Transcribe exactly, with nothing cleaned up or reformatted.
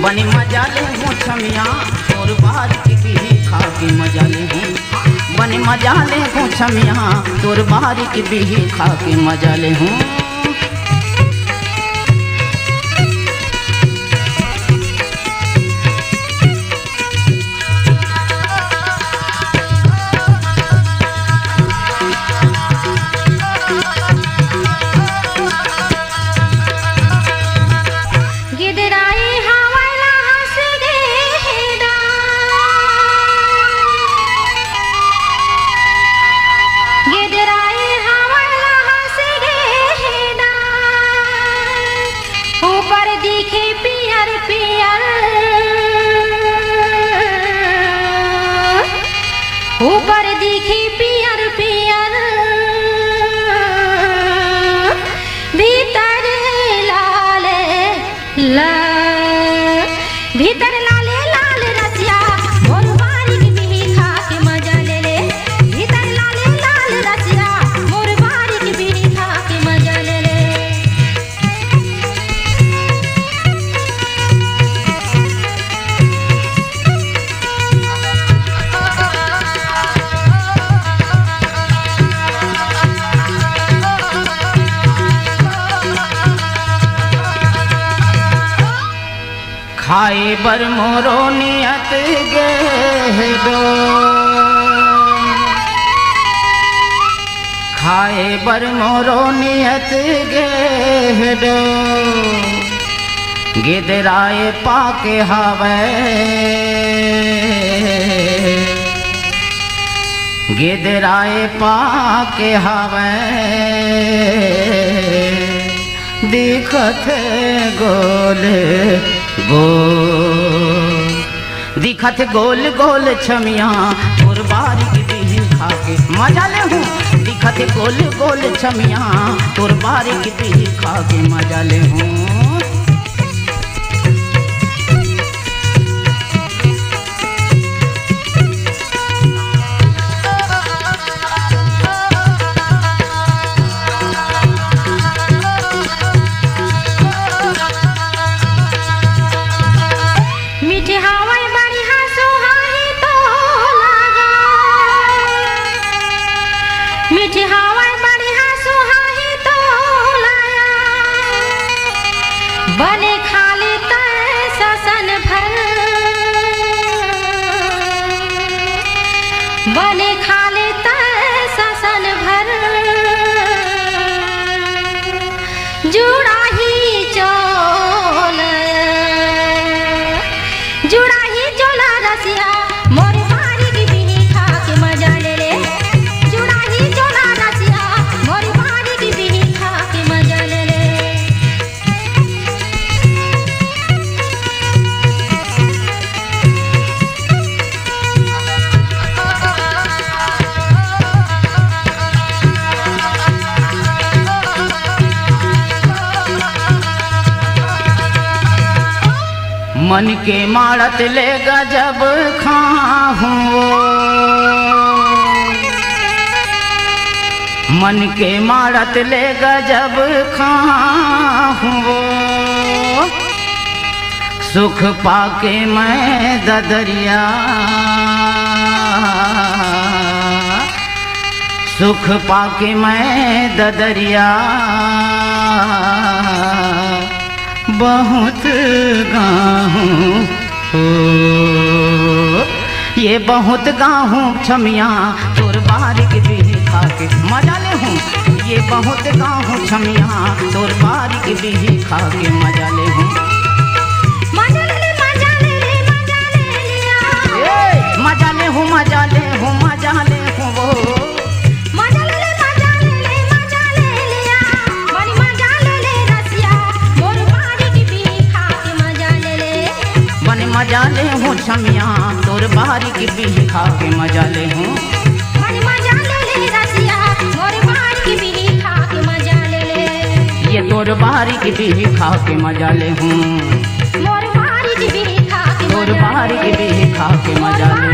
बने मजा ले हूँ छमिया, तोर बारी के बिही खा के मजा ले हूँ। बने मजा ले हूँ छमिया, तोर बारी के बिही खा के मजा ले हूँ। गिदराई हवय ला हंस गे हे दाई। गिदराई हवय ला हंस गे हे दाई। ऊपर दिखे पियर पियर, ऊपर दिखे पियर पियर, भीतर लाल लाल, भीतर लाले लाल रसिया, मोर बारी के बिही खा के मजा ले ले। भीतर लाले लाल रसिया, मोर बारी के बिही खा के मजा ले ले। खाए बर मोरो नियत गे हे डो, खाए बर मोरो नियत गे हे डो, गिदराए पाके हवय, गिदराए पाके हवय। दिखत गोल गोल, दिखत गोल गोल छमिया, तोर बारी के बिही खा के मजा ले हूँ। दिखत गोल गोल छमिया, तोर बारी के बिही खा के मजा ले हूँ। मीठे हवय बढ़िया सुहाही तो लागा, मीठे हवय बढ़िया सुहाही तो लाया। बने खा ले तैं ससन भर, बने खा ले तैं ससन भर। जुड़ाही चोला, जुड़ाही चोला रसिया, मोर बारी के बिही खा के मजा ले ले। जुड़ाही चोला रसिया, मोर बारी के बिही खा के मजा ले ले। मन के माड़त ले गजब खाहूँ वो, मन के माड़त ले गजब खाहूँ वो, सुख पाके मैं ददरिया, सुख पाके मैं ददरिया, बहुत गाहूँ हो, ये बहुत गाहूँ छमिया, तोर बारी के बिही खा के मजा ले हूँ। ये बहुत गाहूँ छमिया, तोर बारी के बिही खा के मजा ले हूँ। मजा ले ले, मजा ले ले, मजा ले लिया। ए, मजा ले हूँ, मजा ले हूँ, मजा ले हूँ वो। मजा ले ले, मजा ले ले, मजा ले लिया। बड़ी मजा ले ले रसिया, मोर बारी के बिही खा के मजा ले ले। बने मजा ले हूँ छमिया, तोर बारी के बिही खा के मजा ले हूँ। बड़ी मजा ले ले रसिया, मोर बारी के बिही खा के मजा ले ले। ये तोर बारी के बिही खा के मजा ले हूँ। मोर बारी के बिही खा के तोर मजा बारी के ले। बिही खा के मजा ले।